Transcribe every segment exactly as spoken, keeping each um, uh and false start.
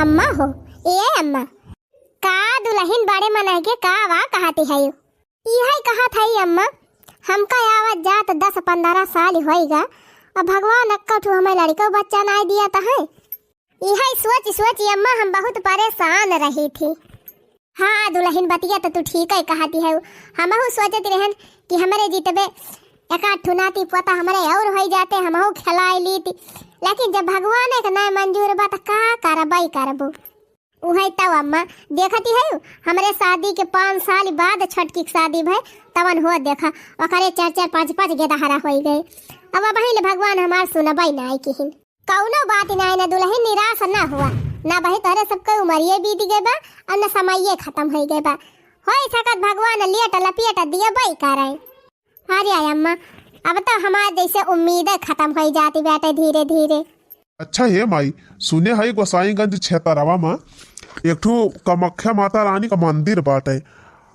अम्मा हो, ए अम्मा, का दुलहिन बड़े मनहगे का वा कहती है? इहै कहत हई अम्मा, हमका आवत जात दस पन्द्रह साल होइगा, अब भगवान एक्का ठू हमें लड़िका बच्चा नाय दिया त है। इहै सोच सोच अम्मा हम बहुत परेशान रही थी। हाँ दुलहिन, बतिया त तू ठीकै कहती है, हमहू सोचत रहन कि हमरे जितबे एकाध ठू नाती पोता हमरे और होई जाते, हमहू खेलाए लीती, लेकिन जब भगवान के नाय मंजूर बा त का करबै करबू। उहै तौ अम्मा, देखती है, हमरे शादी के पाँच साल बाद छोटकी के शादी भय, तवन हो देखा, ओकरे चार चार पाँच पाँच गेदहरा होई गए। अब अबहीं ले भगवान हमार सुनबै नाय किहिन। कौनो बात नाय ना दुलहिन, निराश ना हुआ, ना बही तोहरे सबके उमरिये बीत गए बा और ना समइये खतम होई गए बा। होई सकत भगवान लेट लपेट दियबै करे। अरे अम्मा, अब तो हमार जैसे उम्मीदें खतम होई जाती बाटे धीरे धीरे। अच्छा हे माई, सुने हई गोसाईगंज क्षेत्रवा मा एक ठो कामाख्या माता रानी का मंदिर बाटे,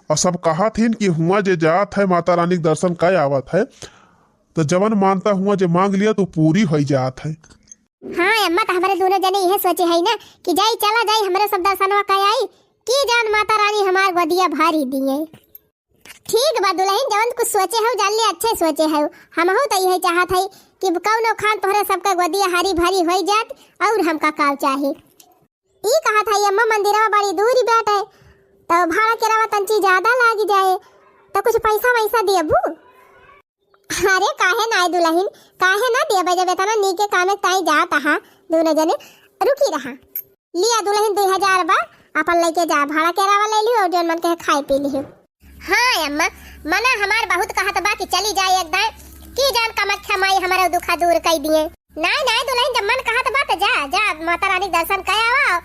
और सब कहत हिन कि हुआं जे जात है माता रानी के दर्शन कइ आवत है, तो जवन मानता हुआं जे मांग लिया तो पूरी होई जात है। हाँ अम्मा, तो हमरे दोनों जने इहे सोचे हई ना कि जाई, चला जाई, हमरे सब दर्शनवा कइ आई, की जान माता रानी हमार गोदिया भरी दिए। ठीक बा दुलहिन, जवन कुछ सोचे हउ, जान ले अच्छे सोचे हउ। हमहू त इहे चाहत हई कि कौनो खान तोहरे सबका गोदिया हरी भरी होई जात, और हमका काव चाही। ई कहत हई अम्मा, मंदिरवा बड़ी दूरी बाटे, तो भाड़ा किरावा तंची ज्यादा लागी जाए, तो कुछ पैसा वैसा देबू? अरे काहे नाय दुलहिन, काहे ना देबे, जब इतना नीके कामे ताई जात आहा दोनों जने, रुकी रहा। लिया दुलहिन, दुई हजार बा, अपन लइके जा, भाड़ा किरावा ले लियो और जौन मन कहे खाए पी लियो। हाँ अम्मा, मना हमार बहुत कहत बा कि चली जाए एक दाएं, की जान कामाख्या माई हमारे दुखा दूर कई दिए। नाय नाय दुलहिन, जब मन कहत बा त जा, जा माता रानी के दर्शन कइ आवा,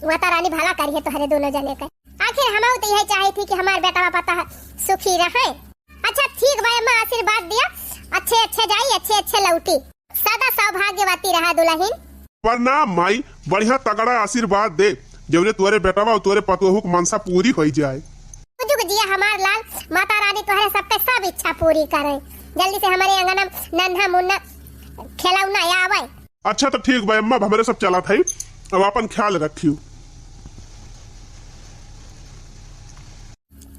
माता रानी भला करिहे तोहरे दोनों जने के। आखिर हमहू त इहे चाहे थी कि हमार बेटवा पता सुखी रहे। अच्छा ठीक बा अम्मा, आशीर्वाद दिया, अच्छे अच्छे जाई, अच्छे अच्छे लौटी। सदा सौभाग्यवती रहा दुलहिन। प्रणाम माई, बढ़िया तगड़ा आशीर्वाद दे, जौने तोरे बेटवा और तोरे पतोहू के मनसा पूरी होई जाए। जुग जिया हमार लाल, माता रानी तोहरे सबके सब इच्छा पूरी करे। जल्दी से हमारे अंगना में नन्हा मुन्ना खिलौना आवे। अच्छा तो ठीक बा अम्मा, अब हमरे सब चलत हई, अब अपन ख्याल रखियो।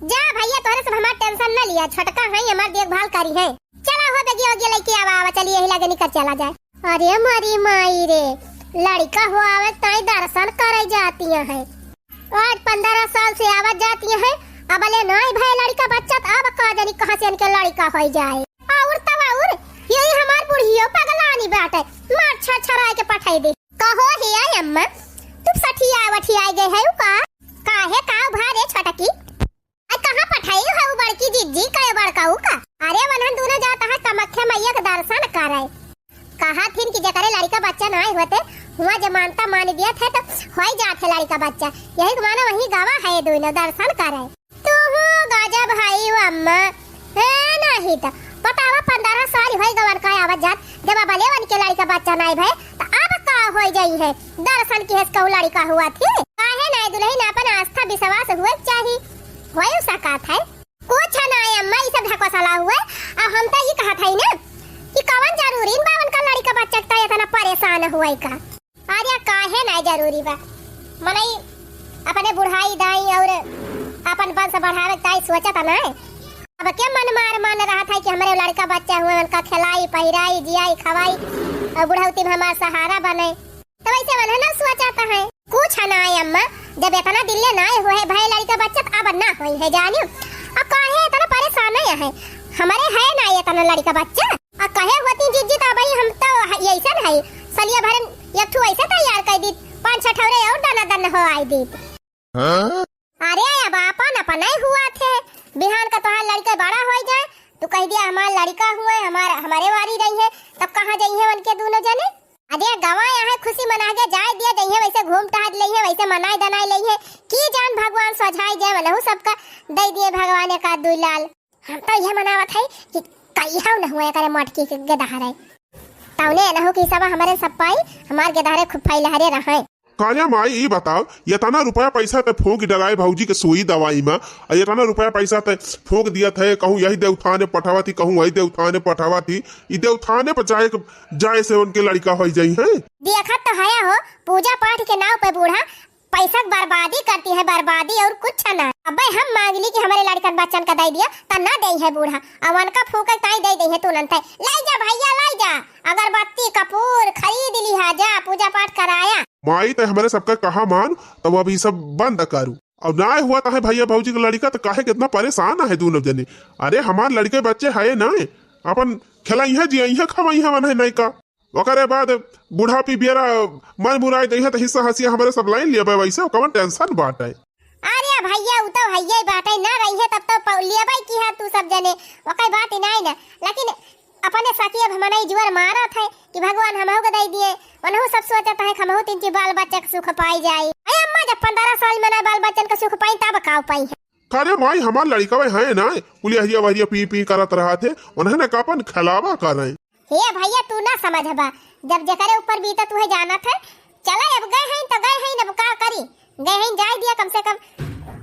जा भैया, तोहरे सब हमार tension न लिया, छोटका हई, हमार देखभाल करिहैं। चला हो बेगिया ओगिया लइके आवा, आवा, चली यही लगे निकल चला जाए। अरे मोरी माई रे, लड़िका हो आवे ताई दर्शन करे जाती हैं। आज पन्द्रह साल से आवत जाती हैं, अबले नाई भय लड़िका बच्चा, त अब का जानी कहाँ से इनके लड़िका होई जाए। और तब और, यही हमार बुढ़ियो पगलानी बाटे, मार छरछराए के पठाई दे। कहो हे आई अम्मा, तुम सठिया वठिया गए है का? काहे का भा रे छोटकी? आ कहाँ पठाई है उ बड़की जिज्जी का, बड़का उ का? अरे वनहन दोनों जात है कामाख्या मैया के दर्शन करे। कहा थिन कि जेकरे लड़िका बच्चा नाई होते, हुआ जे मानता मान दिया थे तो होई जात है लड़िका बच्चा। यही के मानो वही गवा है दोनों दर्शन करे। तू हो गजब हई अम्मा। हे नहीं तो बतावा, पन्द्रह साल होई गवन का आवत जात, जब बलेवन के लड़िका बच्चा नाई भय, तो अब का होई जाई है? दर्शन की हेस कहू लड़िका हुआ थी? काहे नाई दुलहिन, अपन आस्था विश्वास हुए के चाही, होई सकत है। कुछ नाई अम्मा, ई सब ढकोसला हुए। अब हम तो ई कहत हई ना कि कवन जरूरी बा उनका लड़िका बच्चा के तो इतना परेशान हुए का। अरे काहे नाई जरूरी बा, मनई अपने बुढ़ाई दाई और अपन वंश बढ़ावे के ताई सोचत ना। अब के मन मार मान रहत है कि हमरे लड़िका बच्चा हुए, उनका खिलाई, पहिराई, जियाई, खवाई और बुढ़ौती में हमार सहारा बने। तो वैसे वनहन न सोचत है। कुछ नाई अम्मा, जब इतना दिल ले नाई हुए भय लड़िका बच्चा, त अब ना होई है जानियो। अब काहे इतना परेशान है? हमरे है ना इतना लड़िका बच्चा। अब कहे होती जिज्जी, त भाई हम तो ह-, ऐसन है, सलिया भर एक ठू ऐसे तैयार कर दी, पाँच छह ठौरे और दाना दन हो आई दी। हाँ? अरे अब आपन अपन ही हुआ थे, बिहान का तोहार लड़िका बड़ा हो जाए, तू कह दिया हमार लड़िका हुए, हमार, हमारे वारी रही है, तब कहाँ जाई है उनके दोनों जने? अरे गवा यहाँ खुशी मना के जाए दिया, जइहे वैसे घूम टहल लइहे, वैसे मनाई दनाई लइहे, की जान भगवान सोझाई जे मनहु सबका दे दिए भगवान एक आध दुई लाल। हम तो यह मनावत है कि कहियो न हुए करे मटकी के गेदहरे। तौने एनहु की सब हमरे सब पाई हमार गेदहरे खूब फैलहरे रहे। काल्या माई, ई बताओ, एतना रुपया पैसा तैं फूंक डराए भौजी के सुई दवाई मा, अउ एतना रुपया पैसा तैं फूंक दियत है, कहूँ यही देवथाने पठावत ही, कहूँ वही देवथाने पठावत ही, ई देवथाने पर जाए, जाए से उनके लड़िका होइ जइहैं। देखत तो हया हो, पूजा पाठ के नाव पे बूढ़ा पैसा के बर्बादी करती है, बर्बादी अउर कुछ ना। अबे हम मांगली कि हमरे लड़िकन बच्चन का दइ दिया, त ना देइहैं बूढ़ा। अब उनका फूंके ताई दइ देइहैं तुरंत है। लाई जा भइया, लाई जा, अगरबत्ती, कपूर खरीद लिहा जा, पूजा पाठ कराया। माई, तैं हमरे सबका कहा मान, तब अब ई सब बंद करू। अब नाहीं हुआ त है भइया भौजी के लड़िका, त काहे के एतना परेशान है दुनो जने? अरे, हमार लड़िके बच्चे है ना, अपन खेलइहैं, जियइहैं, खवइहैं, मन है नहीं का। ओकरे बाद बुढ़ापी बेरा मन मुराई दइहैं, त हिस्सा हसिया हमरे सब लाइन लेबे, वैसे कवन tension बाटे। अरे भइया, उ तो हइये बाटे, ना रहिहैं तब तो प-, लेबे की है तू सब जने, ओकर बात ही नाहीं ना। लेकिन अपने सखी अब मनई जुअर मारत है कि भगवान हमहू के दइ दिए, उनहू सब सोचत है कि हमहू तीन चार बाल बच्चा के सुख पाई जाई। अरे अम्मा, जब पन्द्रह साल में ना बाल बच्चन के सुख पाई, तब का पाई है? अरे माई, हमार लड़िकवे है ना, कुलिया हरिया वहरिया पी पी करत रहत है, उन्हें ना का अपन खेलावा करें। हे भइया, तू ना समझबा, जब जेकरे ऊपर बीतत उहे जानत है। चला, अब गए हैं तो गए हैं, अब का करी, गए हैं, जाए दिया, कम से कम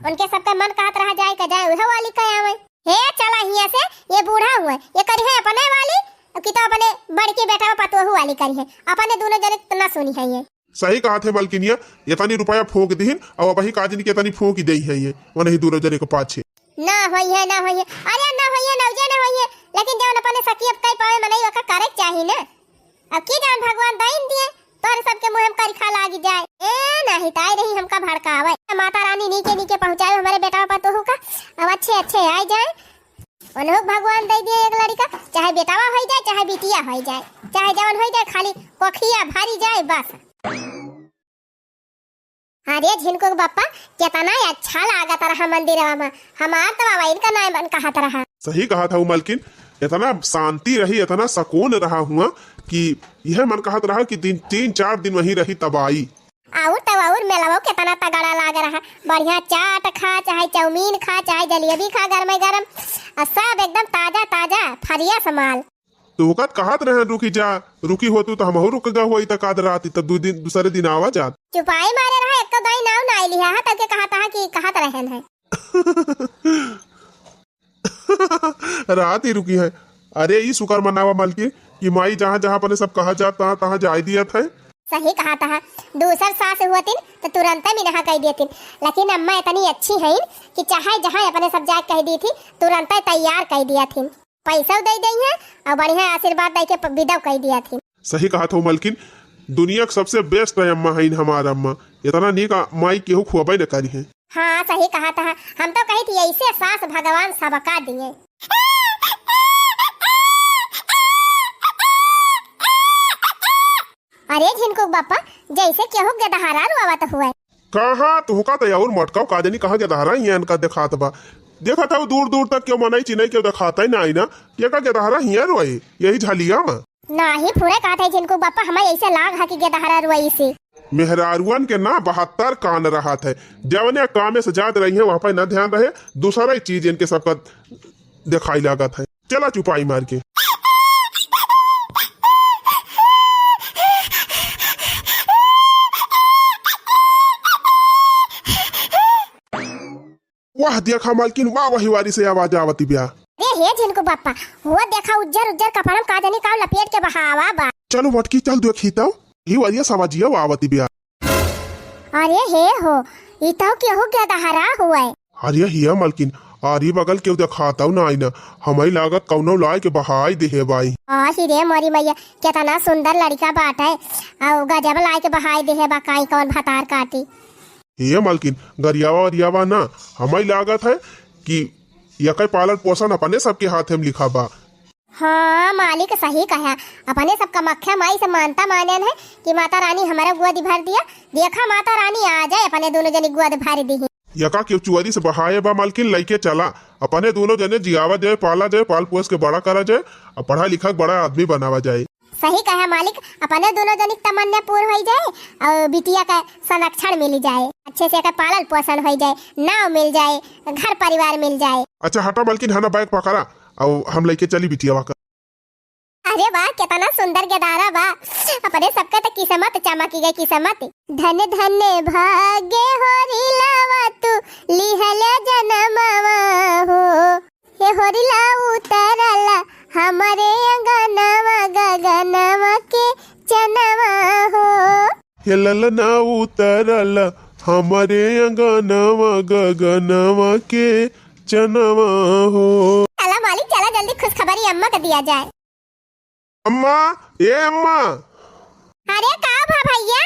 उनके सबके मन कहत रहा जाए के जाए, उहे वाली कह आवे। हे चला हियाँ से, ये बूढ़ा हुए, ये करिहैं अपने वाली, कि तो अपने बड़की बेटा पतोहू वाली करिहैं, अपने दुनो जने तो ना सुनिहैं ये। सही कहत है मलकिनिया, एतनी रुपया फूंक दिहिन, अउ अबही का जनी के एतनी फूंक देइहैं ये, उन्हीं दुनो जने के पाछे। ना होइहैं, ना होइहैं, अरे ना होइहैं, नौजे ना होइहैं, लेकिन जौन अपने सखी अब कह पावे मनई, ओका करे के चाही ना। अब की जान भगवान दइन दिए, तोहरे सबके मुँह में करिखा लागी जाए। ए, नाहीं ताई रही हमका भड़कावे। माता रानी नीके नीके पहुँचावे हमरे बेटा पतोहू का, अब अच्छे अच्छे आइ जाए। उन्हों भगवान दइ दिए एक लड़िका, चाहे बेटावा होइ जाए, चाहे बिटिया होइ जाए, चाहे जवन होइ जाए, खाली कोखिया भरी जाए बस। अरे झिनकू के बप्पा, केतना अच्छा लागत रहा मंदिरवा में, हमार तो बाबा इनका नाय मन कहत रहा। सही कहत हऊ मलकिन, एतना शांति रही, एतना सकून रहा हुआ कि यह मन कहत रहा कि दिन, तीन चार दिन वहीं रही तब आई। अउर तब अउर मेलवो केतना तगड़ा लाग रहा, बढ़िया चाट खा, चाहे चाउमीन खा, चाहे जलेबी खा गरमे गरम, आ सब एकदम ताजा ताजा fresh माल। तो ओकत कहत रहन, "रुकी जा, रुकी होतू तो हमहू रुक गा होई तक आध रात, तब दू दिन, दूसरे दिन आवा जात।" चुपाई मारे रहा, एक तो दाई नाव ना लिहा है, तब के कहत हा कि कहत रहन है। रात ही रुकी है। अरे, ई शुक्र मनावा मलकिन कि माई जहाँ जहाँ अपने सब कहा जात, तहाँ तहाँ जाए दियत है। सही कहत हा, दूसर सास होतिन तो तुरंते मिनहा कह देतिन, लेकिन अम्मा इतनी अच्छी हैं कि चाहे जहाँ अपने सब जाए कह दी थी, तुरंते तैयार कह दिया थी। पैसा दे दई है अउर बढ़िया आशीर्वाद दे के प-, विदा कई दिया थी। सही कहत हो मलकिन, दुनिया के सबसे best है अम्मा, हईन हमार अम्मा। इतना नीक माई केहू खुआबे न करी है। हाँ, सही कहत हा। हम तो कही थी, ऐसे सास भगवान सबका दिए। अरे झिनकू बापा, जैसे केहू गेदहरा रोवत हुए। कहाँ तुहका त अउर मटकाव का जानी कहाँ गेदहरा हियाँ इनका देखात बा। देखत हऊ दूर दूर तक केहू मनई चिनई केहू देखात ही नाई ना, के का गेदहरा हियाँ रोई, यही झलिया में। नाही फुरे कहत है झिनकू बापा, हमें ऐसे लाग हा कि गेदहरा रोई से। मेहरारुअन के ना बहत्तर कान रहत है, जवने कामे से जात रही है वहाँ पे ना ध्यान रहे, दूसरा ही चीज इनके सबका देखाई लागत है। चला चुपाई मार के। वाह देखा मालकिन, वाह, वही वारी से आवाज आवती बिया। रे हे झिनकू बापा, वो देखा उज्जर उज्जर कपड़ा में का जानी का लपेट के बहावा बा। चलो मटकी चल देखी तो, ही वारिया सवाजिया आवती बिया। अरे हे हो, ई तो केहू गेदहरा हुए। अरे हिया मलकिन, आरी बगल केहू देखातउ नाई ना, हमई लागत कउनो लाइके बहाई देहे बाई। आही रे मोरी मइया, केतना सुंदर लड़िका बाटे, अउ गजब लाइके बहाई देहे बा, काई कउन भतार काटी। हे मलकिन, गरियावा वरियावा ना, हमई लागत है कि यकै पालन पोषण अपने सबके हाथे में लिखा बा। हाँ, मालिक सही कहा। अपने सब कमख्या माई से मानता मानेन है कि माता रानी हमरा गोद भर दिया। देखा माता रानी आ जाए, अपने दुनो जनी गोद भर दिही। यका केहू चुअरी से बहाए बा मालकिन, लइके चला। अपने दुनो जने जियावा जाए, पाला जाए, पाल पोस के बड़ा करा जाए, अउ पढ़ा लिखा के बड़ा आदमी बनावा जाए। सही कहा मालिक, अपने दुनो जनी के तमन्ना पूर होइ जाए अउ बिटिया का संरक्षण मिल जाए, अच्छे से एकर पालन पोषण होइ जाए, नाव मिल जाए, घर परिवार मिल जाए। अच्छा हटा मालकिन, हना बैग पकड़ा अउ हम लइके चली बिटियावा का। अरे वाह, केतना सुंदर गेदारा बा। अपने सबके त किस्मत चमकी गए, किस्मत। धन धन भाग्य होरी लावा तू लिहले जनमवा हो। हे होरी ला उतरला हमरे अंगनवा गगनवा के चनवा हो। हे ललना उतरला हमरे अंगनवा गगनवा के चनवा हो। चला मालिक, चला जल्दी खुशखबरी अम्मा के दिया जाए। अम्मा, ए अम्मा। अरे का भा भैया?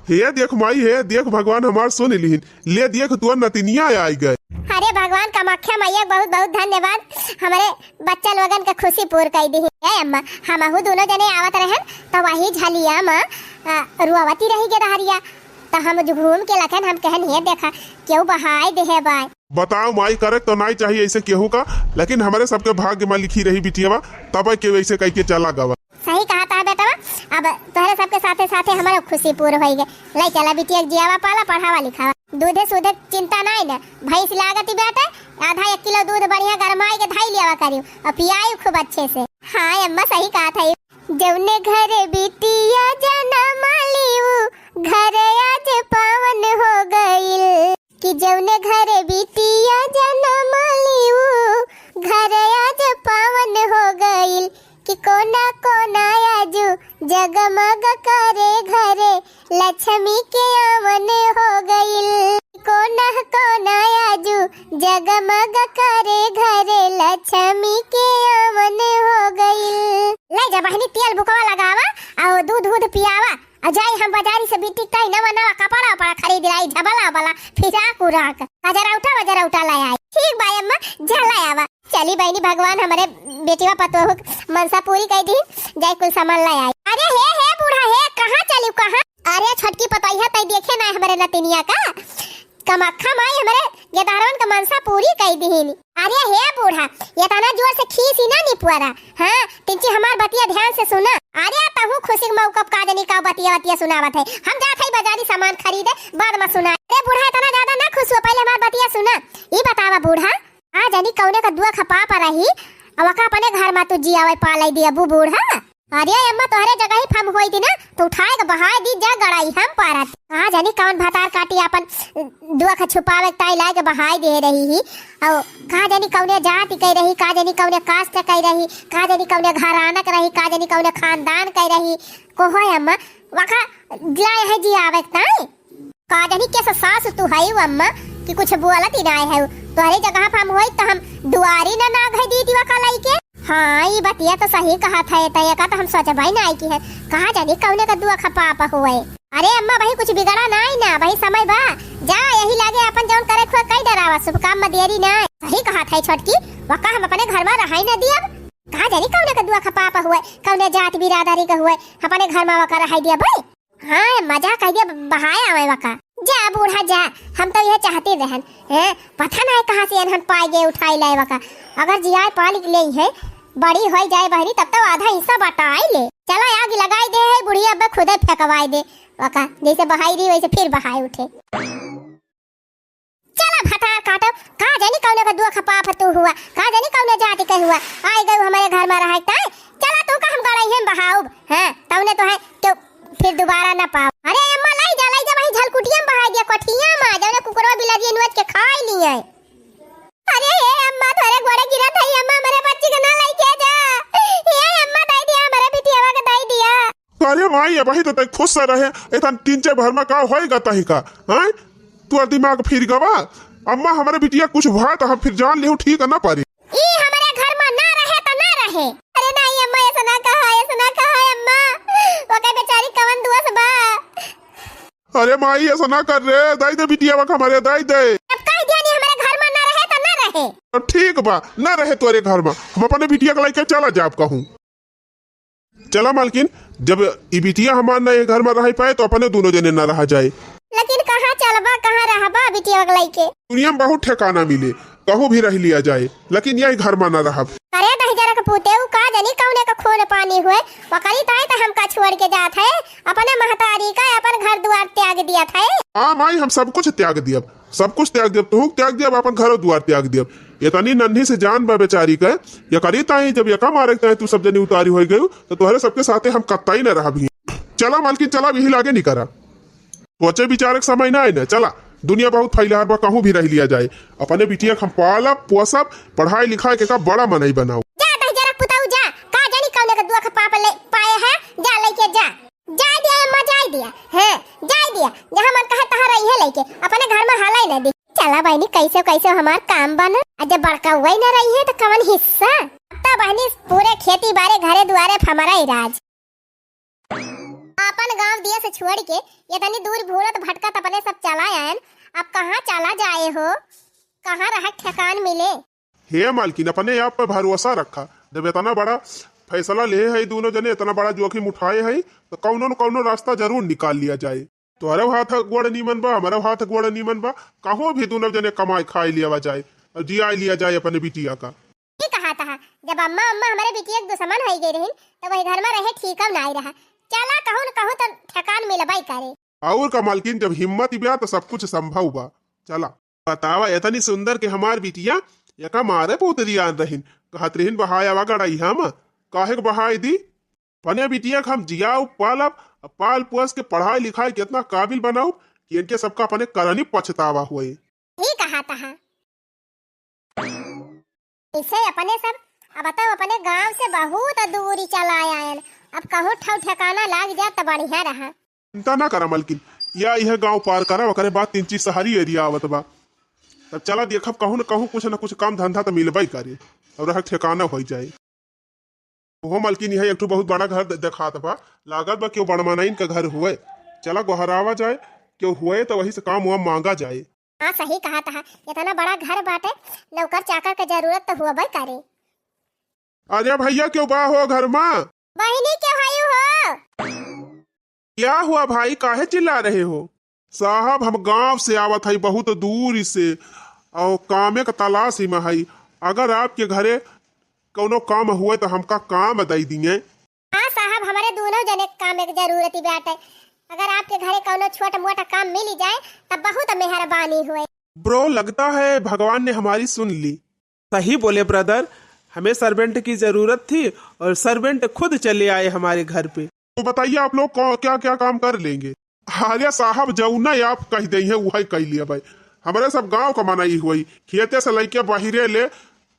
हे देख माई, हे देख भगवान हमार सुन लिहिन। ले देख तोर नतिनिया आई गए। अरे भगवान कामाख्या मैया बहुत बहुत धन्यवाद, हमरे बच्चा लोगन के खुशी पूर कई दिहिन। ए अम्मा, हमहू दोनों जने आवत रहन त वही झलिया मा, आ, रुआवती रही गेदहरिया। त हम जो घूम के लखन हम कहन, "हे देखा, केहू बहाय देहे बाय।" बताओ माई, करे तो नाई चाहिए ऐसे केहू का, लेकिन हमरे सबके भाग्य में लिखी रही बिटियावा, तब केहू ऐसे कह के चला गवा। सही कहा था बेटवा, अब तोहरे सबके साथे साथे हमरो खुशी पूर होई गए। ले चला बिटिया के जियावा पाला, पढ़ावा लिखावा, दूधे सूधे चिंता नाई न, भैंस लागती बेटे, आधा एक किलो दूध बढ़िया गरमाई के धाई लियावा करियो और पियाई खूब अच्छे से। हाँ अम्मा सही कहा था। जौने घर बिटिया जनम ली उ घर आज पावन हो गइल, कि जौने घर बिटिया जनम ली उ घर आज पावन हो गइल, कि कोना कोना आजू जगमग करे घरे लक्ष्मी के आवन हो गइल। कोना कोना आजू जगमग करे घरे लक्ष्मी के आवन हो गइल। ले जा बहिनी, तेल बुकवा लगावा अउ दूध उध पियावा। अ जाई हम बाजारी से बिटिक ताई नवा नवा कपड़ा उपड़ा खरीद लाई, झबला उबला, फिराक उराक, गजरौटा वजरौटा ले आई। ठीक बा अम्मा, जा ले आवा। चली बहिनी, भगवान हमरे बेटिवा पतोहू क मनसा पूरी कई दी, जाई कुल सामान ले आई। अरे हे, हे बूढ़ा, हे, कहाँ चली, कहाँ? अरे छोटकी पतोहिया, तई देखे ना हमरे नतिनिया का? कमाख्या माई हमरे गेदारवन क मनसा पूरी कई दिहिन। अरे हे बूढ़ा, एतना जोर से खीसी ना निपुअरा। हाँ, तिनची हमार बतिया ध्यान से सुना। अरे तहू खुशी के मौका प का जनी का बतिया बतिया सुनावत है। हम जात हई बाजारी सामान खरीदे, बाद में सुना। अरे बूढ़ा एतना ज्यादा ना खुश हुआ, पहले हमार बतिया सुना। ई बतावा बूढ़ा, का जनी कौने का दुआ खपा पर रही, अब का अपने घर में तू जियावे पाले दिया बू बूढ़ा? अरे अम्मा, तोहरे जगह ही फम होई थी ना, तो उठाए के बहाए दी जा गड़ाई हम पारत। का जानी कौन भतार काटी आपन दुख छुपावे के ताई लाए के बहाए दे रही ही। और का जानी कौने जाति कह रही, का जानी कौने कास्ट कह रही, का जानी कौने घरानक रही, का जानी कौने खानदान कह रही। को है अम्मा, वखा लाए है जी आवे के ताई। का जानी कैसा सास तू हई अम्मा कि कुछ बोलत ही नाय है। तोहरे जगह पर हम होई त हम दुआरी ना नाग है दीदी वका लइके। हाँ, ई बतिया तो सही कहत है, त एका तो हम सोचबई नाय की है। कहाँ जानी कौने का दुआ खपाप हुए। अरे अम्मा, वही कुछ बिगड़ा नाय ना, वही समय बा। जा यही लागे अपन जौन करे खुआ कई डरावा, शुभ काम में देरी नाय। सही कहत है छोटकी, वका हम अपने घर में रहाई ना दियब। कहाँ जानी कौने का दुआ खपाप हुए, कौने जात बिरादरी का हुए, अपने घर में वका रहाई दियब भाई। हाँ, मजा कह दिया, ब-, बहाए आवे वका। जा बूढ़ा जा, हम तो यह चाहते रहन। हैं, पता ना है कहाँ से एनहन पाए गए उठाई लाए वका। अगर जियाए पाल ले है, बड़ी होई जाए बहनी, तब तो आधा हिस्सा बटाई ले। चला आग लगाई दे है, बुढ़िया अब खुदे फेंकवाई दे वका। जैसे बहाई रही वैसे फिर बहाए उठे। चला भतार काटो, का जानी कौने का दुख पाप तू हुआ, का जानी कौने जाति के हुआ, आई गऊ हमरे घर में रहे ताय। चला तू का हम गड़ाई हम बहाउब, हाँ, तौने तो है क्यों फिर दोबारा ना पाओ। अरे अम्मा लाई जा, लाई जा, वही झलकुटिया में बहाई दिया, कोठिया में, जौने कुकुरवा बिलारिया नोच के खाई ली है। अरे हे अम्मा, तोरे गोड़े गिरत है अम्मा, हमरे बच्ची के ना लइके जा। हे अम्मा, दई दिया, हमरे बिटियावा के दई दिया। अरे माई, अबही तो तई खुश से रहे, एतन तीन चार भर में का होएगा तही का, हैं? तोर दिमाग फिर गवा। अम्मा, हमरे बिटिया कुछ भा तो हम फिर जान लेहु, ठीक ना परी। ई हमरे घर में ना रहे तो ना रहे। अरे नहीं अम्मा, ऐसा ना कहा, ऐसा ना कहा अम्मा। ओके बेचारी कवन दोष बा? अरे माई, ऐसा ना कर रे, दई दे बिटिया वक हमरे, दई दे। अब कह दिया नहीं, हमरे घर में ना रहे तो ना रहे। अब ठीक बा, ना रहे तोरे घर में, हम अपने बिटिया के लइके चला जाब कहूँ। चला मालकिन, जब ई बिटिया हमार ना ये घर में रह पाए तो अपने दोनों जने ना रहा जाए। लेकिन कहाँ चलबा, कहाँ रहबा बिटिया के लइके? दुनिया में बहुत ठिकाना मिले, कहूँ भी रह लिया जाए, लेकिन यही घर में ना रहब। अरे दहिजरा के पूते, उ का जानी कौने का खून पानी हुए, वकरी ताई तो हमका छोड़ के जात है, अपने महतारी का अपन घर दुआर त्याग दिया था। हाँ माई, हम सब कुछ त्याग दियब, सब कुछ त्याग देब, तुहूँ त्याग देब, अपन घरो दुआर त्याग देब। एतनी नन्ही से जान बा बेचारी के, एकरी ताई जब एका मारे के ताई तू सब जनी उतारी होइ गयू, तो तोहरे सबके साथे हम कतई न रहबी। चला मालकिन, चला, यही लागे नहीं करा। सोचे विचारे के समय ना है ना, चला। दुनिया बहुत फैलार बा, कहूँ भी रह लिया जाए। अपने बिटिया के हम पालब, पोसब, पढ़ाई लिखाई के का बड़ा मनई बनाऊ। जा दहिजरा पुताऊ जा, का जानी कौने के दुख पाप ले पाए है, जा लेके जा। जाए दिया अम्मा, जाए दिया, हैं, जाए दिया। जहाँ मन कहे तहाँ रही है लेके, अपने घर में हलाई न दी। चला बहनी, कैसे कैसे हमार काम बना, आ जब बड़का हुआ ही न रही है तो कवन हिस्सा। अब तो बहनी पूरे खेती बारे घरे दुआरे फमरा ही राज। अपन गांव दिया से छोड़ के ये तनी दूर भूलत भटकत अपने सब चला आयन। अब कहाँ चला जाए हो, कहाँ रह ठेकान मिले? हे मालकिन, अपने आप पर भरोसा रखा। जब इतना बड़ा फैसला ले है दोनों जने, इतना बड़ा जोखिम उठाए है, तो कौनो न कौनो रास्ता जरूर निकाल लिया जाए। तोहरे हाथ गोड़ नीमन बा, हमारे हाथ गोड़ नीमन बा, कहो भी दोनों जने कमाए खाए लिया जाए और जिया लिया जाए अपने बिटिया का। ये कहा था, जब अम्मा अम्मा हमारे बिटिया के दुश्मन हो गई रही, तो वही घर में रहे ठीक अब ना रहा। चला कहूँ न कहूँ तो ठेकान मिलबई करे। और का मालकिन, जब हिम्मत बा तो सब कुछ संभव बा। चला। बतावा, इतनी सुंदर के हमार बिटिया, एका मारे बहुत रियान रहिन। कहत रहिन, "बहाया वा गड़ाई हम, काहे के बहाई दी? अपने बिटिया के हम जियाऊ पालब, पाल पोस के पढ़ाई लिखाई के इतना काबिल बनाऊ कि इनके सबका अपने करनी पछतावा होए।" ही कहा तहा। इसे अपने सब, अब तो अपने गांव से बहुत दूरी चला आयन। अब कहूँ ठौ ठिकाना लाग जात तो बढ़िया रहा। चिंता ना करा मलकिन, या यह गांव पार करा, ओकरे बाद तीन चीज शहरी एरिया आवत बा। तब चला देखब, कहूँ न कहूँ कुछ न कुछ काम धंधा तो मिलबे करे, और रह ठिकाना हो जाए। ओहो मलकिन, यह एक ठो बहुत बड़ा घर द-, देखात बा, लागत बा केहू बड़ मनइन का घर हुए। चला गोहरावा जाए, केहू हुए तो वही से काम वाम मांगा जाए। हाँ, सही कहा तहा, इतना बड़ा घर बाटे, नौकर चाकर के जरूरत तो हुआ करे। अरे भैया, केहू बा हो घर मा? बहिनी, केहू आयु हो? क्या हुआ भाई, काहे चिल्ला रहे हो? साहब, हम गांव से आवत हई, बहुत दूर से, और कामे के तलाश ही में हई। अगर आपके घरे कौनो काम हुए तो हमका काम दे दिए। हाँ साहब, हमारे दोनों जने के काम एक जरूरत ही बाटे। अगर आपके घरे कौनो छोट मोट काम मिल जाए तब बहुत मेहरबानी हुए। ब्रो, लगता है भगवान ने हमारी सुन ली। सही बोले ब्रदर, हमें सर्वेंट की जरूरत थी और सर्वेंट खुद चले आए हमारे घर पे। तो बताइए, आप लोग कौ-, क्या क्या काम कर लेंगे? अरे साहब, जौना आप कह दे हैं वही कह लिया भाई। हमारे सब गांव का मनई हुई, खेते से लेके बहिरे ले,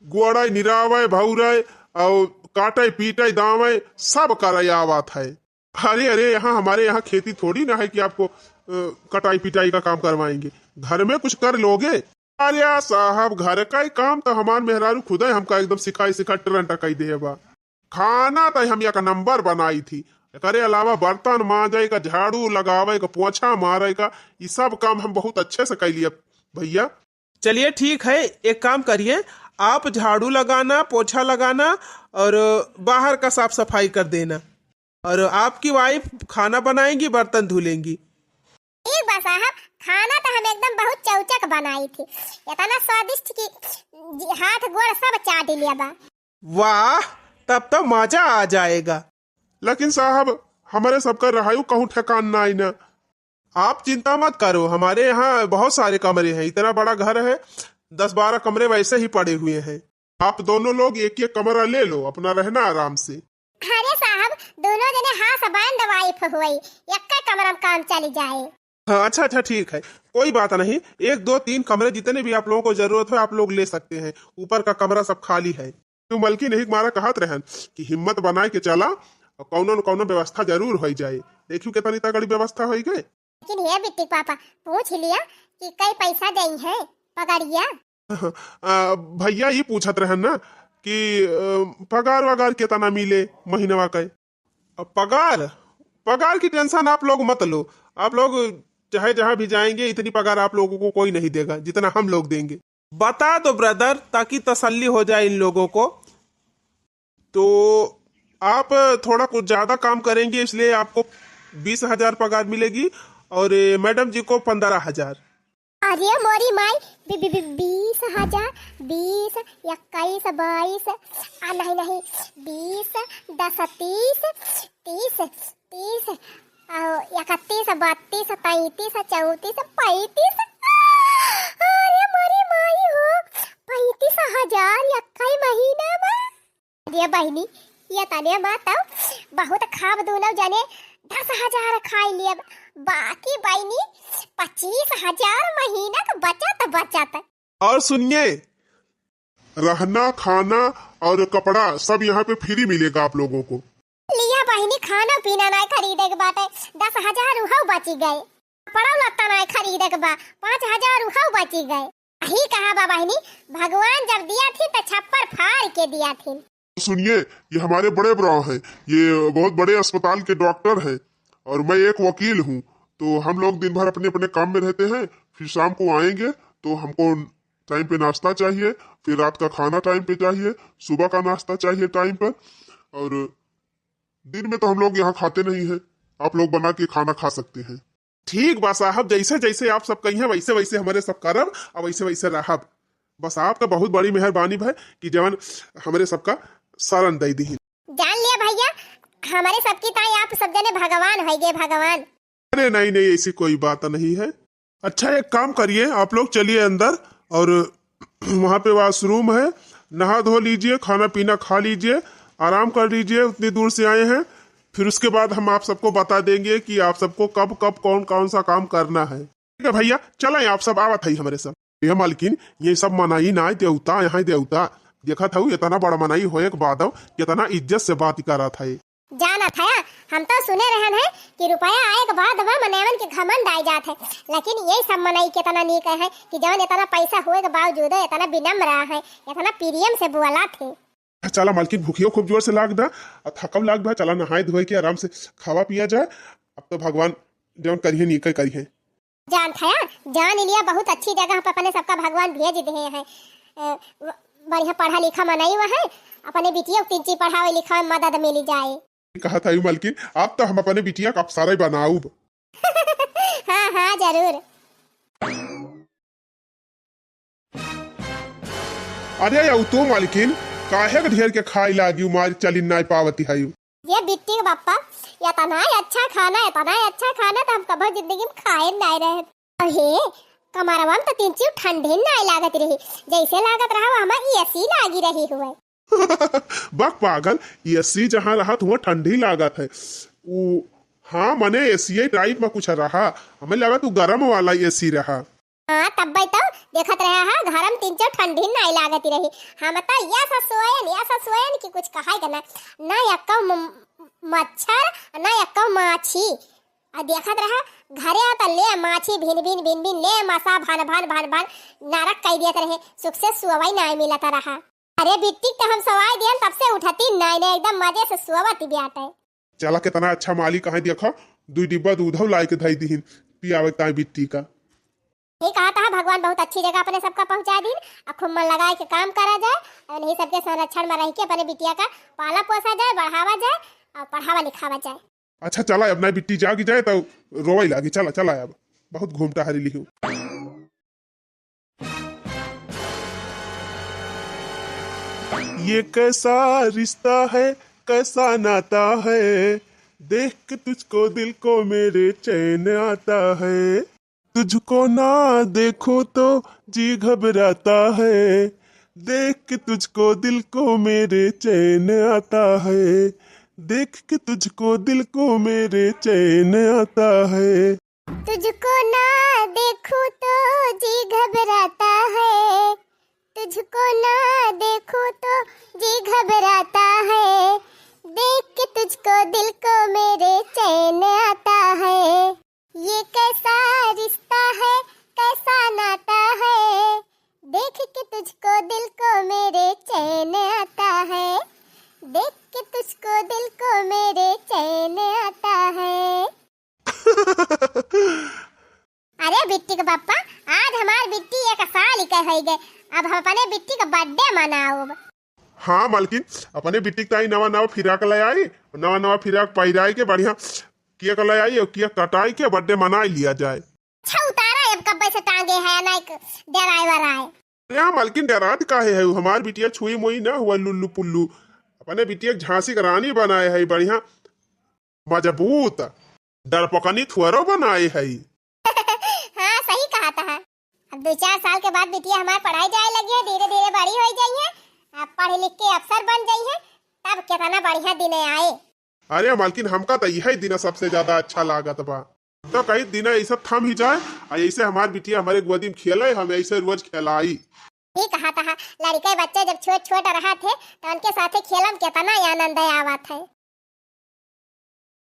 गोड़े निरावे भौरे और काटे पीटे दावे, सब करे आवत है। अरे अरे, यहाँ हमारे यहाँ खेती थोड़ी ना है कि आपको अ, कटाई पिटाई का काम करवाएंगे। घर में कुछ कर लोगे? अरे साहब, घर का ही काम तो हमार मेहरारू खुदे हमका एकदम सिखाई सिखा टरंटा कई दे बा। खाना तो हम एक नंबर बनाई थी, एकरे अलावा बर्तन मांजे का, झाड़ू लगावे का, पोछा मारे का, ये सब काम हम बहुत अच्छे से कर लिया भैया। चलिए ठीक है, एक काम करिए, आप झाड़ू लगाना, पोछा लगाना और बाहर का साफ सफाई कर देना, और आपकी वाइफ खाना बनाएंगी, बर्तन धुलेंगी। ठीक बा साहब, खाना तो हम एकदम बहुत चौचक बनाई थी, इतना स्वादिष्ट कि जी, हाथ गोड़ सब चाट लिया बा। वाह, तब तो मजा आ जाएगा। लेकिन साहब, हमारे सबका रहायु कहूँ ठिकान ना आई ना। आप चिंता मत करो, हमारे यहाँ बहुत सारे कमरे हैं, इतना बड़ा घर है, दस बारह कमरे वैसे ही पड़े हुए हैं। आप दोनों लोग एक एक कमरा ले लो, अपना रहना आराम से। अरे साहब, दोनों जने husband wife हुई, एक कमरा में काम चली जाए। हाँ, अच्छा अच्छा, ठीक है, कोई बात नहीं, एक दो तीन कमरे जितने भी आप लोगों को जरूरत हो आप लोग ले सकते हैं, ऊपर का कमरा सब खाली है। तो मलकिन यही मारा कहत रहन कि हिम्मत बनाए के चला और कौनो न कौनो व्यवस्था जरूर हो जाए। देखियो कितनी तगड़ी व्यवस्था हो गई। लेकिन हे बिट्टी पापा, पूछ लिया कि कई पैसा देई है पगड़िया? आ, भैया ये पूछत रहन ना कि अ, पगार वगार कितना मिले महीनवा का? अब पगार, पगार की टेंशन आप लोग मत लो। आप लोग चाहे जहाँ भी जाएंगे, इतनी पगार आप लोगों को कोई नहीं देगा जितना हम लोग देंगे। बता दो ब्रदर, ताकि तसल्ली हो जाए इन लोगों को। तो आप थोड़ा कुछ ज़्यादा काम करेंगे, इसलिए आपको बीस हज़ार पगार मिलेगी और ये मैडम जी को पन्द्रह हज़ार। अरे मोरी माई, बी-, बी-, बी-, बीस हज़ार, बीस, इक्कीस, बाईस, आ, नहीं, नहीं, बीस, दस, तीस, तीस, तीस, आ, इकतीस, बत्तीस, तैंतीस, चौंतीस, पैंतीस, आ, हजार एक्कइ महीना मा? अरे बहिनी, ये तने मा तउ बहुत खाब दूनउ जने दस हजार खाइ लेब, बाकी बहिनी पच्चीस हजार महीना क बचत बचत। और सुनिए, रहना, खाना और कपड़ा सब यहाँ पे फ्री मिलेगा आप लोगों को। लिया बहिनी, खाना पीना नाय खरीदे के बाटे, दस हजार उहउ बची गए। कपड़ा लत्ता नाय खरीदे के बा, पाँच हजार उहउ बची गए। यही कहा बा बहिनी, भगवान जब दिया थी तो छप्पर फाड़ के दिया थी। सुनिए, ये हमारे बड़े ब्रा हैं, ये बहुत बड़े अस्पताल के डॉक्टर हैं और मैं एक वकील हूँ। तो हम लोग दिन भर अपने अपने काम में रहते हैं, फिर शाम को आएंगे तो हमको टाइम पे नाश्ता चाहिए, फिर रात का खाना टाइम पे चाहिए, सुबह का नाश्ता चाहिए टाइम पर, और दिन में तो हम लोग यहाँ खाते नहीं हैं, आप लोग बना के खाना खा सकते हैं। ठीक बा साहब, जैसे जैसे आप सब कहिए वैसे वैसे हमरे सब करब और वैसे वैसे रहब। बस आपका बहुत बड़ी मेहरबानी भा कि जवन हमरे सबका शरण दे दिहिन। जान लिया भैया, हमरे सबकी ताई आप सब जने भगवान होइगे, भगवान। अरे नहीं नहीं, ऐसी कोई बात नहीं है। अच्छा, एक काम करिए, आप लोग चलिए अंदर और वहाँ पे वॉशरूम है, नहा धो लीजिए, खाना पीना खा लीजिए, आराम कर लीजिए, उतनी दूर से आए हैं। फिर उसके बाद हम आप सबको बता देंगे कि आप सबको कब कब कौन कौन सा काम करना है। ठीक है भैया, चलें, आप सब आवत है हमरे सब। ये मालकिन, ये सब मनई ना देवता, यहाँ देवता। देखत हऊ, इतना बड़ा मनई होए के बादो कितना इज्जत से बात करत है। जानत हया, हम तो सुने रहन है कि रुपया आए के बाद बा मनैवन के घमंड आए जात है, लेकिन ये सब मनई कितना नीक है कि जवन इतना पैसा होए के बावजूदो इतना विनम्र है, इतना प्रेम से बोलत है। चला मालकिन, भूखियो खूब जोर से लाग बा, आ थकम लाग बा, चला नहाए धोए के आराम से खावा पिया जाए। अब तो भगवान जवन करिहे नीके करिहे। जानत हया, जान लिया, बहुत अच्छी जगह पे अपने सबका भगवान भेज दिहे हैं। अ, व-, बढ़िया पढ़ा लिखा मनई हुआ है, अपने बिटिया को तिंची पढ़ावे लिखावे में मदद मिल जाए। कहत हई मालकिन, अब तो हम अपने बिटिया का अफसर बनाउब। हाँ हाँ, जरूर। अरे यऊ तो मालकिन, काहे के ढेर के खाए लागी, मार चली नाय पावती हई। ये बिट्टी के बाप्पा, इतना अच्छा खाना, इतना अच्छा खाना तो हम कभो जिंदगी में खाए नाय रहे। अरे, कमरवा में तो तिंची ठंडी नाय लागत रही, जैसे लागत रहा वो हमार एसी लागी रही हुए। बक पागल, एसी जहाँ रहत हुआ ठंडी लागत है। उ, हाँ, मने एसी टाइप में कुछ रहा, हमें लगा तू गरम वाला एसी रहा। हाँ, तब्बे तो देखत रहा है, घर में तिंची ठंडी नाय लागत रही। हम तो या सा सोयन, या सा सोयन कि कुछ कहाई के ना, ना यक्का म-, मच्छर, ना यक्का माछी। आ देखत रहा, घरे आता ले माछी भिन भिन भिन भिन, ले मसा भन भन भन भन, नरक कई दियत रहे, सुख से सोवई नाय मिलत रहा। अरे बिट्टी के तो हम सवाई दियन, तब से उठती नाय, नाय, एकदम मजे से सोवत ही बाटे। चला, कितना अच्छा मालिक है, देखा, दुई डिब्बा दूधौ लाई के धई दिहिन पियावे के ताई बिट्टी का। ये कहा था भगवान बहुत अच्छी जगह अपने सबका पहुँचा दिन, आ खूब मन लगाए के काम करा जाए, और इन्हीं सबके संरक्षण में रह के अपने बिटिया का पाला पोसा जाए, बढ़ावा जाए और पढ़ावा लिखावा जाए। अच्छा चला, अब ना बिट्टी जागी जाए तो रोवई लागी। चला चला, अब बहुत घूम टहरी लिहू। ये कैसा रिश्ता है, कैसा नाता है, देख के तुझको दिल को मेरे चैन आता है। तुझको ना देखूं तो जी घबराता है, देख के तुझको दिल को मेरे चैन आता है, देख के तुझको दिल को मेरे चैन आता है। तुझको ना देखूं तो जी घबराता है, तुझको ना देखूं तो जी घबराता है, देख के तुझको दिल को मेरे चैन आता है। ये कैसा रिश्ता है, कैसा नाता है, देख के तुझको दिल को मेरे चैन आता है, देख के तुझको दिल को मेरे चैन आता है। अरे बिट्टी के पप्पा, आज हमार बिट्टी एक साल के होई गए, अब हम अपने बिट्टी का बर्थडे मनाउब। हाँ मालकिन, अपने बिट्टी के ताई नवा नवा फिराक ले आई, नवा नवा फिराक पहिराई के बढ़िया केक ले आई और केक कटाई के बर्थडे मनाई लिया जाए। अच्छा उतारा, अब कब्बे से टांगे है ना एक ड्राइवर आए। अरे हाँ मालकिन, डरात काहे है? हमार बिटिया छुई मुई ना हुआ लुल्लू पुल्लू, अपने बिटिया के झांसी के रानी बनाए है, बढ़िया मजबूत डरपकनी थुअरो बनाए है। हाँ सही कहा था। दो चार साल के बाद बिटिया हमार पढ़ाई जाए लगी है, धीरे धीरे बड़ी होइ जाई है, अब पढ़ लिख के अफसर बन जाई है, तब केतना बढ़िया दिन आए। अरे मालकिन, हमका त इहे दिन सबसे ज्यादा अच्छा लागत बा। त कई दिन ऐसे थम ही जाए, आ ऐसे हमार बिटिया हमरे गोदी में खेले, हम ऐसे रोज खेलाई। ठीक कहा तहा, लड़के बच्चे जब छोट छोट रहत है, त उनके साथे खेलम केतना आनंद आवत है।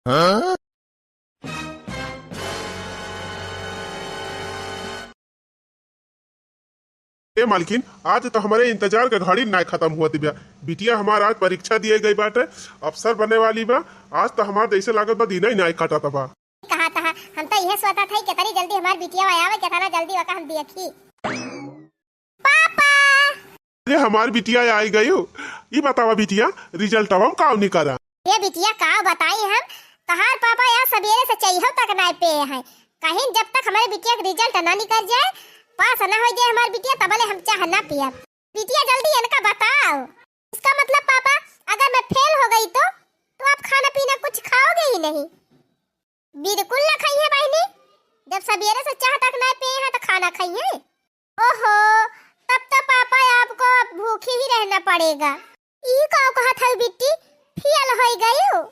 हाँ? ए मालकिन, आज त हमरे इंतजार के घड़ी नाय खतम हुअत बिया। बिटिया हमार आज परीक्षा दिए गई बाटे, अफसर बने वाली बा। आज त हमार जैसे लागत बा दिना ही नाय कटत बा। कहा तहा, हम त इहे सोचत हई केतनी जल्दी हमार बिटिया आवे, केतना जल्दी ओका हम देखी। पापा! अरे हमार बिटिया आई गई हो, ई बतावा बिटिया, रिजल्टवा में काव निकरा? ये बिटिया काव बताई हम, तहार पापा यार सबेरे से चइहो तक नाय पे हैं। कहीं जब तक हमरे बिटिया के रिजल्ट ना निकल जाए, पास ना हो जाए हमार बिटिया, तबले हम चाह ना पियब। बिटिया जल्दी इनका बताओ। इसका मतलब पापा, अगर मैं फेल हो गई तो, तो आप खाना पीना कुछ खाओगे ही नहीं? बिल्कुल ना खाई है बहिनी, जब सबेरे से चाह तक ना पिए हैं तो खाना खाई है? ओहो, तब तो पापा आपको अब भूखी ही रहना पड़ेगा। ई का कहत हऊ बिट्टी, फेल होई गयू?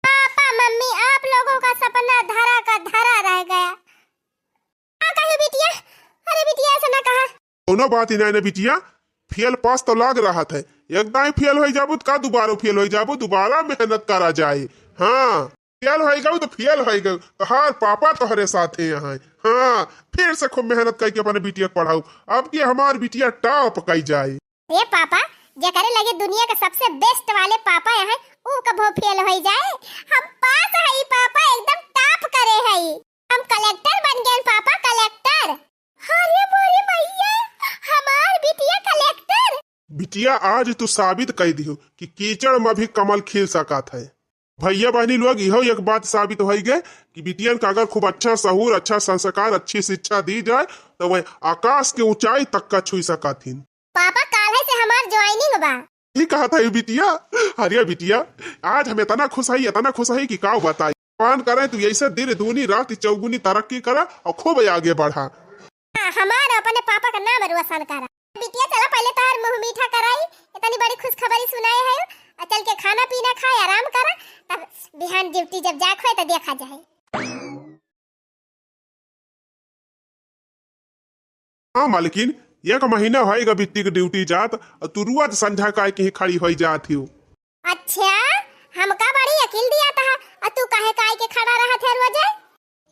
पापा मम्मी, आप लोगों का सपना धरा का धरा रह गया। का कही बिटिया? अरे बिटिया, ऐसा ना कहा। कोनो बात ही नहीं ना बिटिया, फेल पास तो लाग रहत है। एक दाई फेल होई जाबू त का दुबारा फेल होई जाबू, दुबारा मेहनत करा जाए। हाँ, फेल होई गऊ तो फेल होई गऊ, तोहार पापा तोहरे साथे हैं। हाँ, फिर से खूब मेहनत करके अपने बिटिया के पढ़ाऊ। अब की हमार बिटिया टॉप कई जाए। ए पापा, जेकरे लगे दुनिया के सबसे बेस्ट वाले पापा हैं, ऊ कभो फेल होई जाए? हम पास हई पापा, एकदम टॉप करे हई। हम कलेक्टर बन गए पापा, कलेक्टर। अरे मोरे मैया, हमार बिटिया कलेक्टर। बिटिया, आज तू साबित कई दिहू कि कीचड़ में भी कमल खिल सकत है। भैया बहनी लोग, इहो एक बात साबित होई गए कि बिटियन का अगर खूब अच्छा सहूर, अच्छा संस्कार, अच्छी शिक्षा दी जाए, तो वह आकाश के ऊंचाई तक का छुई सकत हिन। पापा, काल्हे से हमार ज्वाइनिंग बा। ई कहत है बिटिया, अरे बिटिया, आज हम इतना खुश हई, इतना खुश हई कि का बताई। भगवान करे तू ऐसे दिन दूनी रात चौगुनी तरक्की करा और खूब आगे बढ़ा। हाँ, हमार अपने पापा का नाम रोशन करा। बिटिया, चला पहले तोहार मुंह मीठा कराई, इतनी बड़ी खुशखबरी सुनाए है, और चल के खाना पीना खाए, आराम करा, तब बिहान ड्यूटी जब जाए होए तो देखा जाए। हाँ मालकिन, एक महीना होइगा बिट्टी के ड्यूटी जात, और तू रोज संझा काहे के ही खड़ी होई जात हियो। अच्छा, हमका बड़ी अकिल दिया था, और तू काहे काहे के खड़ा रहत है रोजे?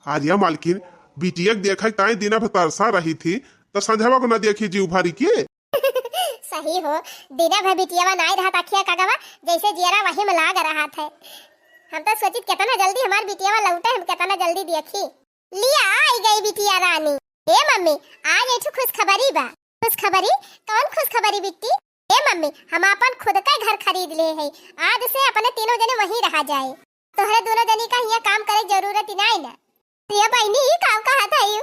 अरे मालकिन, बिटिया के देखे ताई दिना भर तरसा रही थी, तो संझवा को न देखी जीव भरी के। सही हो, दिना भर बिटियावा नाई रहत अखिया कगवा, जैसे जियरा वही में लाग रहत है। हम तो सोचित केतना जल्दी हमार बिटियावा लौटे, हम केतना जल्दी देखी। लिया आई गई बिटिया रानी। ए मम्मी, आज एक ठो खुशखबरी बा। खुशखबरी? कौन खुशखबरी बिट्टी? ए मम्मी, हम आपन खुद का घर खरीद ले है। आज से अपने तीनों जने वहीं रहा जाए। तोहरे दोनों जनी का हियाँ काम करे जरूरत ही नाई ना। ये बहनी ही काम कहत है यू?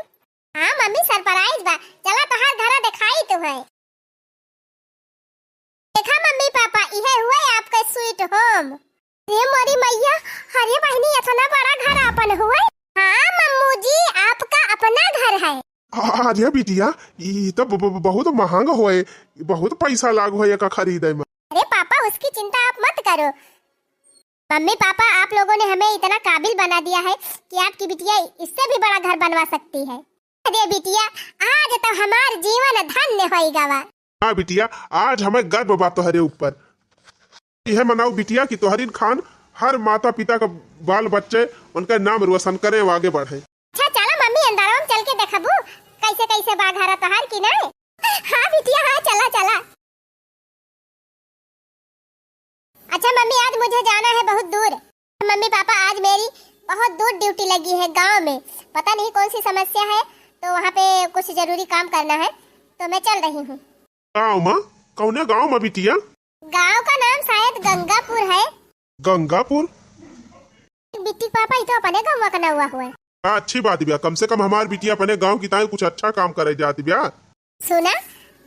हाँ मम्मी, सरप्राइज बा। चला तोहार घरा दिखाई तुम्हें। देखा मम्मी पापा, इहे हुए आपके स्वीट होम। हे मोरी मैया, अरे बहनी, इतना बड़ा घर आपन हुए? हाँ मम्मू जी, आपका अपना घर है। अरे बिटिया, ई तो ब-, ब-, बहुत महंग होए, बहुत पैसा लाग होए एका खरीदे में। अरे पापा, उसकी चिंता आप मत करो। मम्मी पापा, आप लोगों ने हमें इतना काबिल बना दिया है कि आपकी बिटिया इससे भी बड़ा घर बनवा सकती है। अरे बिटिया, आज तो हमार जीवन धन्य होई गवा। हाँ बिटिया, आज हमें गर्व बा तोहरे ऊपर। यह मनाओ बिटिया कि तोहरिन खान हर माता पिता का बाल बच्चे उनका नाम रोशन करे और आगे बढ़े। अच्छा चला मम्मी, अंदरवा में चल के देखबू कैसे कैसे बा घर तोहार की नहीं? हाँ बिटिया, हाँ चला चला। अच्छा मम्मी, आज मुझे जाना है बहुत दूर। मम्मी पापा, आज मेरी बहुत दूर ड्यूटी लगी है गांव में, पता नहीं कौन सी समस्या है, तो वहाँ पे कुछ जरूरी काम करना है, तो मैं चल रही हूँ। गाँव में? कौने गाँव में बिटिया? गाँव का नाम शायद गंगापुर है। गंगापुर? बिट्टी पापा, ये तो अपने गाँव का नौवा हुआ है। हाँ, अच्छी बात बिया, कम से कम हमार बिटिया अपने गाँव की ताई कुछ अच्छा काम करे जात बिया। सुना,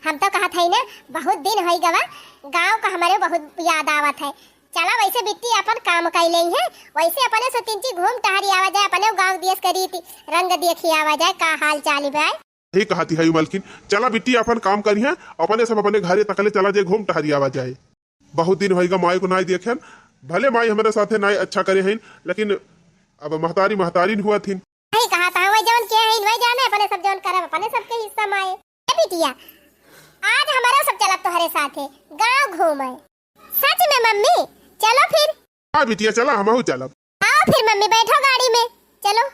हम तो कहत हई ना, बहुत दिन होई गवा, गाँव का हमारे बहुत याद आवत है। चला वैसे बिट्टी अपन काम कई लेई है, वैसे अपने से तीन चीज घूम टहरी आवा जाए, अपने गाँव देश के रीति रंग देखी आवा जाए, का हाल चाल बा। सही कहती है मलकिन। चला बिट्टी, अपन काम करिहे, अपने सब अपने घरे तकले चला जाए, घूम टहरी आवा जाए। बहुत दिन होइगा माई को नाई देखेन, भले माई हमरे साथे नाई अच्छा करे हैं, लेकिन अब महतारी महतारी न हुआ थी। सही कहा था, वही जौन के हैं, वही जाने, अपने सब जौन करब, अपने सबके हिस्सा माए। ए बिटिया, आज हमारा सब चलब तोहरे साथे, गाँव घूमे। सच में मम्मी, चलो फिर। हाँ बिटिया, चला, हमहू चलब। आओ फिर मम्मी, बैठो गाड़ी में, चलो।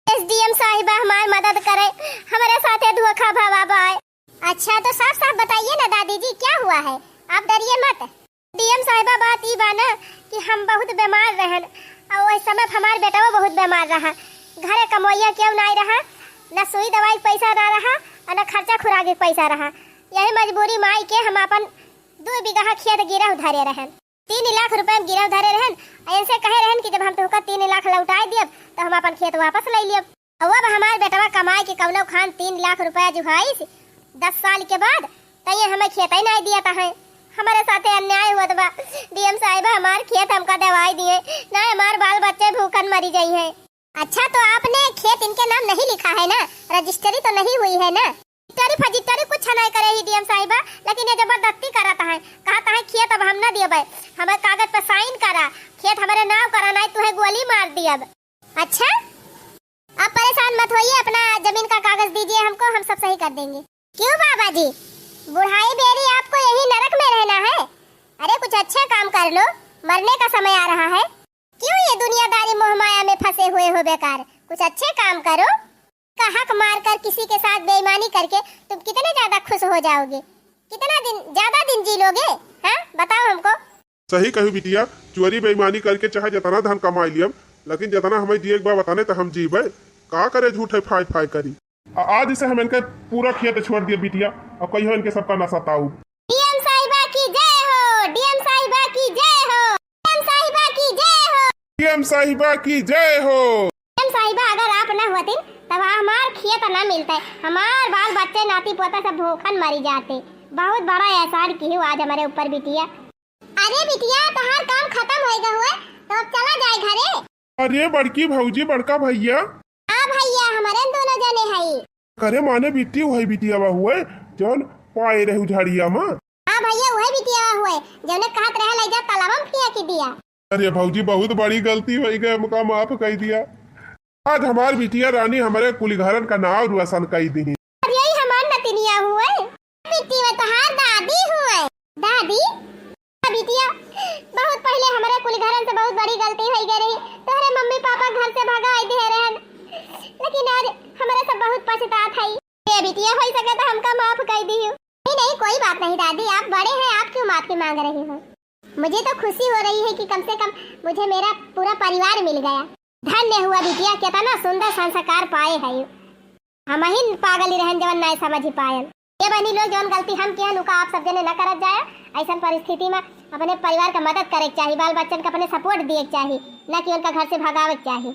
एसडीएम साहिबा हमार मदद करे, हमरे साथे धोखा भवा बाय। अच्छा तो साफ साफ बताइए ना दादी जी, क्या हुआ है? आप डरिए मत। डीएम साहिबा, बात ई बा ना कि हम बहुत बीमार रहन, और वही समय हमार बेटवा बहुत बीमार रहा। घरे कमवैया केहू नाई रहा, न सुई दवाई के पैसा ना रहा, और न खर्चा खुराक के पैसा रहा। यही मजबूरी माई के हम अपन दो बीघा खेत गिरह धरे रहन। तीन लाख रुपया हम गिरह धरे रहन, और इनसे कहे रहन कि जब हम तुमका तीन लाख लौटाए दियब, तो हम अपन खेत वापस ले लियब। अब हमार बेटवा कमाए के कौनो खान तीन लाख रुपया जुहाइस दस साल के बाद, त ये हमें खेत ही नहीं दिया है। हमारे साथे अन्याय हुआ बा। डीएम साहिबा, हमार खेत हमका दवाई दिए, ना हमार बाल बच्चे भूखन मरी जाई हैं। अच्छा, तो आपने खेत इनके नाम नहीं लिखा है ना, रजिस्ट्री तो नहीं हुई है ना? रजिस्ट्री फजिस्ट्री कुछ नहीं करे ही डीएम साहिबा, लेकिन ये जबरदस्ती करत है, कहत है खेत अब हम ना दियब, हमारे कागज पर साइन करा, खेत हमारे नाम करा, नहीं तुहे गोली मार दियब। अच्छा, आप परेशान मत होइए, अपना जमीन का कागज दीजिए हमको, हम सब सही कर देंगे। क्यों बाबा जी, बुढ़ाई बेरी आपको यही नरक में रहना है? अरे कुछ अच्छे काम कर लो, मरने का समय आ रहा है। क्यों ये दुनियादारी मोह माया में फंसे हुए हो बेकार? कुछ अच्छे काम करो। का हक मार कर किसी के साथ बेईमानी करके तुम कितने ज्यादा खुश हो जाओगे, कितना दिन, ज्यादा दिन जी लोगे? हाँ, बताओ हमको। सही कहू बिटिया, चोरी बेईमानी करके चाहे जितना धन कमाई लियब, लेकिन जितना हमें दिए के बा वतने तो हम जीबे। का करे झूठे फाय फाय करी। आ-, आज से हम इनके पूरा खेत छोड़ दिए बिटिया, अब कहियो इनके सबका ना सताऊ। डीएम साहिबा की जय हो, डीएम साहिबा की जय हो, डीएम साहिबा की जय हो। डीएम साहिबा की जय हो। डीएम साहिबा, अगर आप ना होतिन तब हमार खेत ना मिलते, हमार बाल बच्चे नाती पोता सब भूखन मरी जाते। बहुत बड़ा एहसान की हो आज हमारे ऊपर बिटिया। अरे बिटिया, तहार काम खत्म होइगा हुए, तो अब चला जाए घरे। अरे बड़की भौजी, बड़का भैया। हाँ भैया, हमारे दोनों जने हई। करे माने बिट्टी वही बिटिया बा हुए, जौन पाए रहू झाड़िया मा। हाँ भैया, वही बिटिया बा हुए, जौने कहत रहे, "ले जा तालाबा में फेंक दिया।" अरे भौजी, बहुत बड़ी गलती होई गए, हमका माफ कर दिया। आज हमार बिटिया रानी हमारे कुल घरन का नाव रोशन कर दी। अरे यही हमार नतिनिया हुए, बिट्टी वो तोहार दादी हुए। दादी, बिटिया, बहुत पहले हमारे कुल घरन से बहुत बड़ी गलती होई गई रही, तोहरे मम्मी पापा घर से भगाई दिए रहन, लेकिन आज हमारे सब बहुत पछतात है। ए बिटिया, हो सके तो हमका माफ कर दी। नहीं नहीं, कोई बात नहीं दादी, आप बड़े हैं, आप क्यों माफी मांग रही हो? मुझे तो खुशी हो रही है कि कम से कम मुझे मेरा पूरा परिवार मिल गया। धन्य हुआ बिटिया, कितना सुंदर संस्कार पाए है। हमहिन पागल ही रहन जवन नाय समझ ही पायन। ये बहनी लोग, जवन गलती हम किहन, उका आप सब जने न करत जाए। ऐसन परिस्थिति में अपने परिवार का मदद करे के चाही, बाल बच्चन का अपने support दिए के चाही, न कि उनका घर से भगावे के चाही।